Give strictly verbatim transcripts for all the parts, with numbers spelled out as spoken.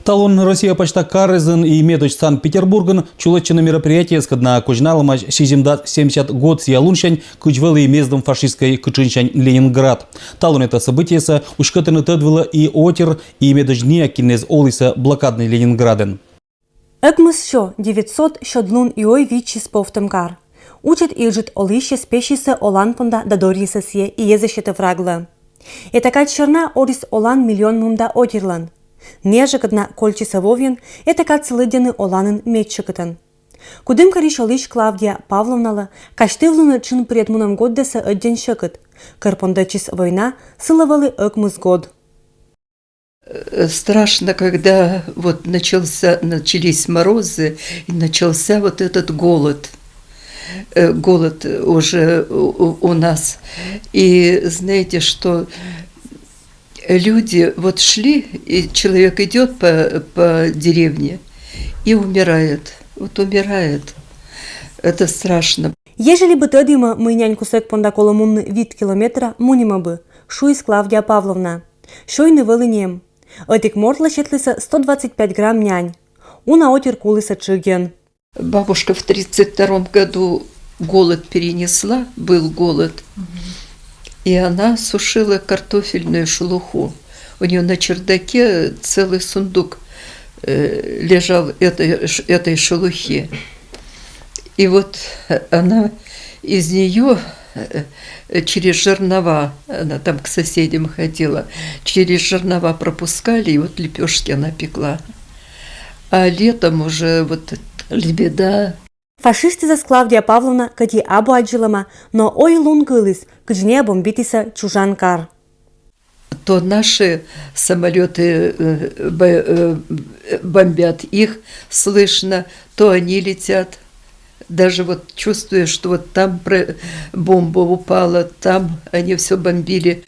Талун Россия пачта карезын и медодз Санкт-Петербургын чулӧдчӧны мероприятиеяскӧд, на козьналӧмаӧсь сизимдас семсят год сійӧ лунсянь, кыдз вӧлі мездым фашистскӧй кытшынсянь Ленинград. Талун этӧ событиесӧ уськӧдтӧны тӧд вылӧ и отир, и медодз ниякиннас, кин эз олісӧ блокаднӧй Ленинградын. Ӧкмыссё девятьсот сьӧд лун и ой виччис повтӧм кар. Уджӧд и ыджыд олысьяс пессисӧ олан понда да дорйисӧ сійӧ и эз сетӧв враглы. Этакад сёрна орис олан миллион мында отирлӧн. Нежӧкыд на кольччисӧ вӧвйӧн, этакадсӧ лыддьӧны оланын медсьӧкытӧн. Кудымкарысь олысь Клавдия Павловналы казьтывлыны тшын пырӧдмунӧм годдасӧ ӧддьӧн сьӧкыд. Кӧр пондӧдчис война, сылы вӧлі ӧкмыс год. Э, страшно, когда вот начался, начались морозы, и начался вот этот голод. Э, голод уже у, у- у нас. И знаете, что люди вот шли, и человек идет по, по деревне и умирает. Вот умирает. Это страшно. Ежели бы тӧдімӧ, мый нянь кусӧк понда колӧ мунны вит километра, мунімӧ бы, шуис Клавдия Павловна. Сёйны вӧлі нем. Ӧтик мортлы сетлісӧ сто двадцать пять грамм нянь. Уна отир кулісӧ тшыгйӧн. Бабушка в тридцать втором году голод перенесла, был голод, и она сушила картофельную шелуху. У нее на чердаке целый сундук э, лежал этой, ш- этой шелухи. И вот она из нее через жернова, она там к соседям ходила, через жернова пропускали, и вот лепешки она пекла. А летом уже вот лебеда. Фашистъясӧс Клавдия Павловна кӧть и абу аддзылӧма, но ой лун кыліс, кыдз нӧ бомбитісӧ чужан кар. То наши самолеты э, бо- э, бомбят, их слышно, то они летят. Даже вот чувствуешь, что вот там про- бомба упала, там они все бомбили.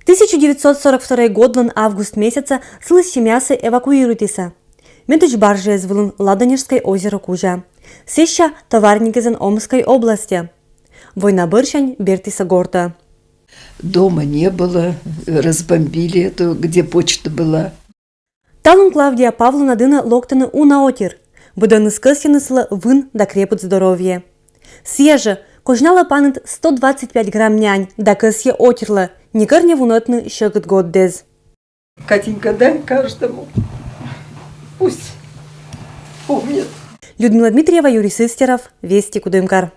Тысяча девятьсот сорок второй годлӧн август месяцӧ сылысь семьясӧ эвакуируйтісӧ. Медодз баржаяс вылын Ладонежскӧй озеро кузя. Сэсся товарникъясӧн Омскӧй областе. Война бӧрсянь бертісӧ гортӧ. Дома не было, разбомбили эту, где почта была. Талун Клавдия Павловна дінӧ локтӧны уна отир. Быдӧныс кӧсйӧны сылы вын да крепыд здоровье. Сійӧ жӧ козьналӧ паныд сто двадцать пять грамм нянь да кӧсйӧ отирлы, некор не вунӧдны сьӧкыд годдэс. Катенька, дай каждому. Пусть помнит. Людмила Дмитриева, Юрий Сыстеров, Вести, Кудымкар.